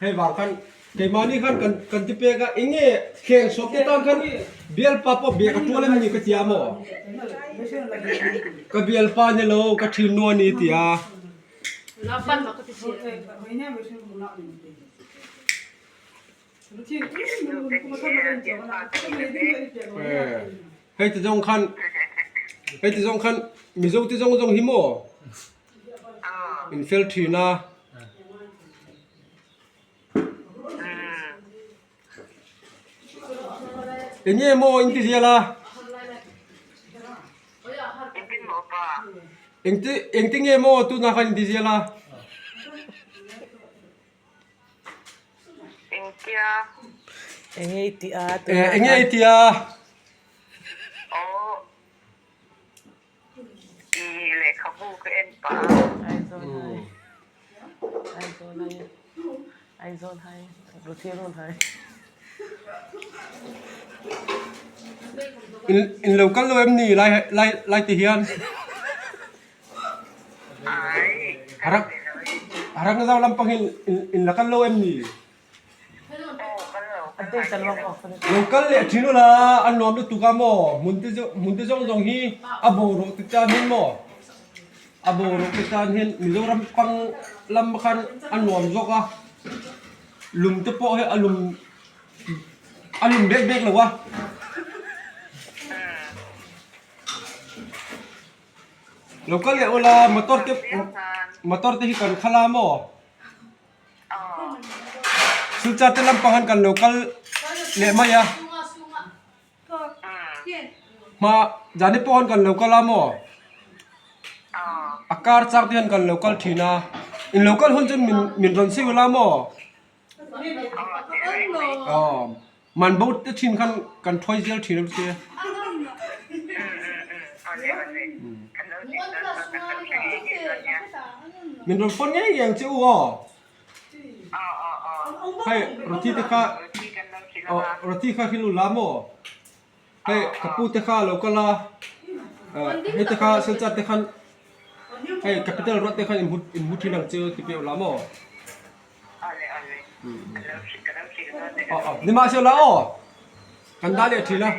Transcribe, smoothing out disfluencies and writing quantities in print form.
Hei vang khan keimahni khan kan kan ti pek a, eng nge thleng sawp te tan khan bialpa pawh biak a tual em ni ka tia maw? Ka bialpa ni lo ka thin nu a ni tia. Hei ti zawng khan hei ti zawng khan Mizo te zawng zawng hi maw in fel thin a. Eng nge maw in ti zial a? Engti engti nge maw tunah khan in ti zial a? Engtia? Enge i tih a tunah khan? Enge i tih a? Aw i lehkhabu ka en pah a. Aizawl hai Aizawl hai Aizawl hai Ruthi run hai. In in lo kal lo em ni lai lai lai ti hian? Harak harak na zau lampang hi in la kal lo em ni? Lo kal leh thin ula a nuam lutuk a maw hmun te hmun te zawng zawng hi a boruak te tan hian maw a boruak te tan hian Mizoram pang lam khan a nuam zawk a lum te pawh hi a lum a lum bek bek lo a. Lo kal leh ula motor te motor te hi kan khalh a maw? Silchar te lampang hian kan lo kal leh mai a hma zan hi pawh hian kan lo kal a maw? A kar chak te hian kan lo kal thin a in lo kal hun chu min min rawn siu ula maw? Aw man bo te thin khan kan thawi zel thin a che. Min rawn phone ngei ngei ang che u aw. Hei roti te kha aw roti kha hrilh u la maw? Hei ka pu te kha a lo kal a hei te kha Silchar te khan hei capital road te khan in hmu thin ang che ti peuh la maw? Aw aw nimahsela aw kan dah leh thin a.